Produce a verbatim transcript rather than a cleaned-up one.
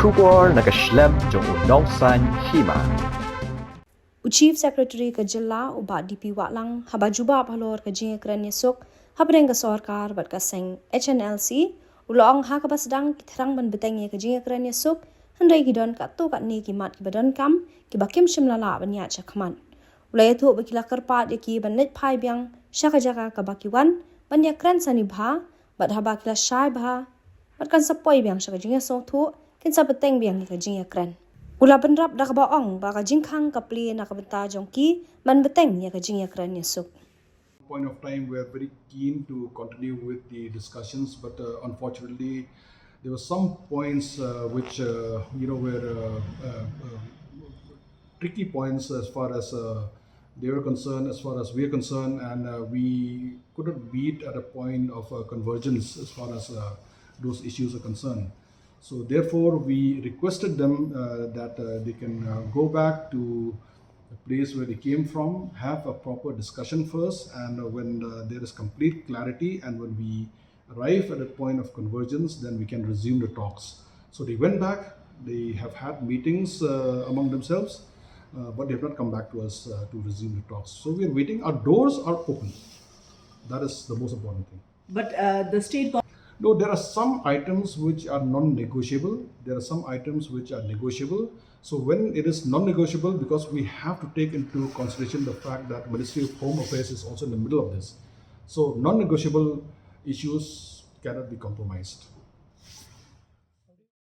Khubor na ka shlem jong u nongsan hima. U Chief Secretary ka jylla u Bah D P Wahlang haba jubab halor ka jingïakren ïasuk hapdeng ka sorkar bad ka seng H N L C u la ong ha kaba sdang ki thrang ban bteng ïa ka jingïakren ïasuk, hynrei ki don katto katne ki mat kiba donkam kiba kim shym la lah ban ïaid shakhmat. U la ïathuh ba ki la kyrpad ïa ki ban leit phai biang sha ka jaka kaba ki wan ban ïakren sani bha, bad haba ki la shai bha bad kan sa poi biang sha ka jingïasngewthuh, kin sa bteng biang ïa ka jingïakren. U la bynrap da kaba ong ba ka jingkhang ka plie na ka bynta jong ki ban bteng ïa ka jingïakren ïasuk. Point of time, we're very keen to continue with the discussions, but uh, unfortunately, there were some points uh, which uh, you know were uh, uh, uh, tricky points as far as uh, they were concerned, as far as we are concerned, and uh, we couldn't meet at a point of uh, convergence as far as uh, those issues are concerned. So therefore, we requested them uh, that uh, they can uh, go back to the place where they came from, have a proper discussion first, and uh, when uh, there is complete clarity and when we arrive at a point of convergence, then we can resume the talks. So they went back, they have had meetings uh, among themselves, uh, but they have not come back to us uh, to resume the talks. So we are waiting. Our doors are open. That is the most important thing. But uh, the state government No, there are some items which are non-negotiable. There are some items which are negotiable. So when it is non-negotiable, because we have to take into consideration the fact that Ministry of Home Affairs is also in the middle of this. So non-negotiable issues cannot be compromised.